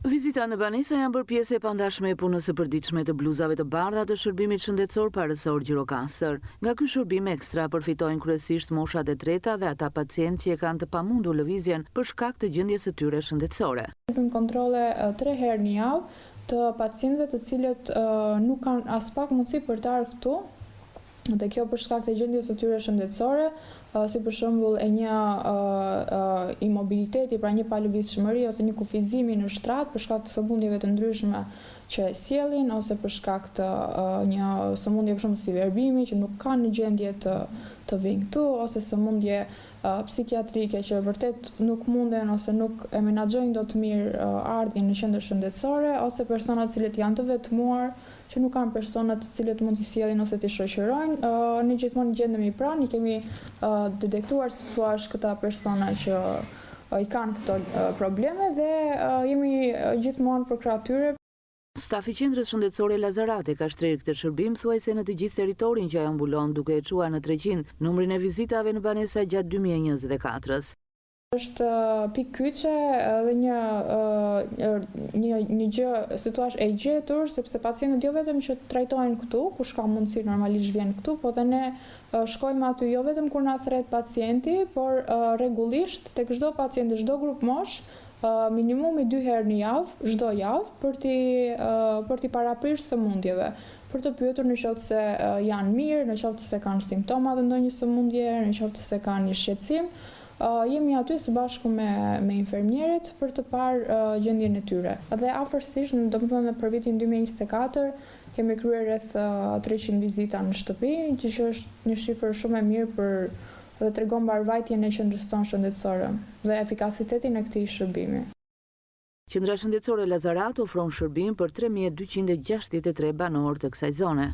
Vizita në banesa janë bërë pjesë e pandashme e punës së përditshme të bluzave të bardha të shërbimit shëndetësor parësor Gjirokastër. Nga ky shërbim ekstra përfitojnë kryesisht moshat e treta dhe ata pacientë që e kanë të pamundur lëvizjen për shkak të gjendjes së tyre shëndetësore. Bëjmë kontrolle tre herë në javë të pacientëve të cilët nuk kanë aspak mundësi për të ardhur këtu, dhe kjo për shkak të gjendjes së tyre shëndetësore, si për shembull e një imobiliteti, pra një palëvizshmëri ose një kufizimi në shtrat për shkak të sëmundjeve të ndryshme që e sjellin ose për shkak të një sëmundje për shembull si verbimi që nuk kanë në gjendje të të vijnë këtu ose sëmundje psikiatrike që vërtet nuk munden ose nuk e menaxhojnë dot mirë ardhjen në qendër shëndetësore ose persona të cilët janë të vetmuar që nuk kanë persona të cilët mund t'i sjellin ose t'i shoqërojnë, ne gjithmonë gjendemi pranë, i kemi detektuar si të thuash këta persona që i kanë këto probleme dhe jemi gjithmonë përkrah tyre. Stafi i Qendrës Shëndetësore Lazarat e ka shtrirë këtë shërbim thuajse në të gjithë territorin që ajo mbulon duke e çuar në 300 numrin e vizitave në banesa gjatë 2024-ës. Është pikë kyçe dhe një një një gjë, si thua, e gjetur, sepse pacientët jo vetëm që trajtohen këtu, kush ka mundësi normalisht vjen këtu, po dhe ne shkojmë aty jo vetëm kur na thërret pacienti, por rregullisht tek çdo pacient dhe çdo grupmoshë, minimumi dy herë në javë, çdo javë, për t'i për t'i paraprirë sëmundjeve, për të pyetur në qoftë se janë mirë, në qoftë se kanë simptoma të ndonjë sëmundje, në qoftë se kanë një shqetësim, Jemi aty së bashku me me infermieret për të parë gjendjen e tyre. Dhe afërsisht, domethënë për vitin 2024 kemi kryer rreth 300 vizita në shtëpi, gjë që është një shifër shumë e mirë për dhe tregon mbarëvajtjen e qendrës tonë shëndetësore dhe efikasitetin e këtij shërbimi. Qendra Shëndetësore Lazarat ofron shërbim për 3263 banorë të kësaj zone.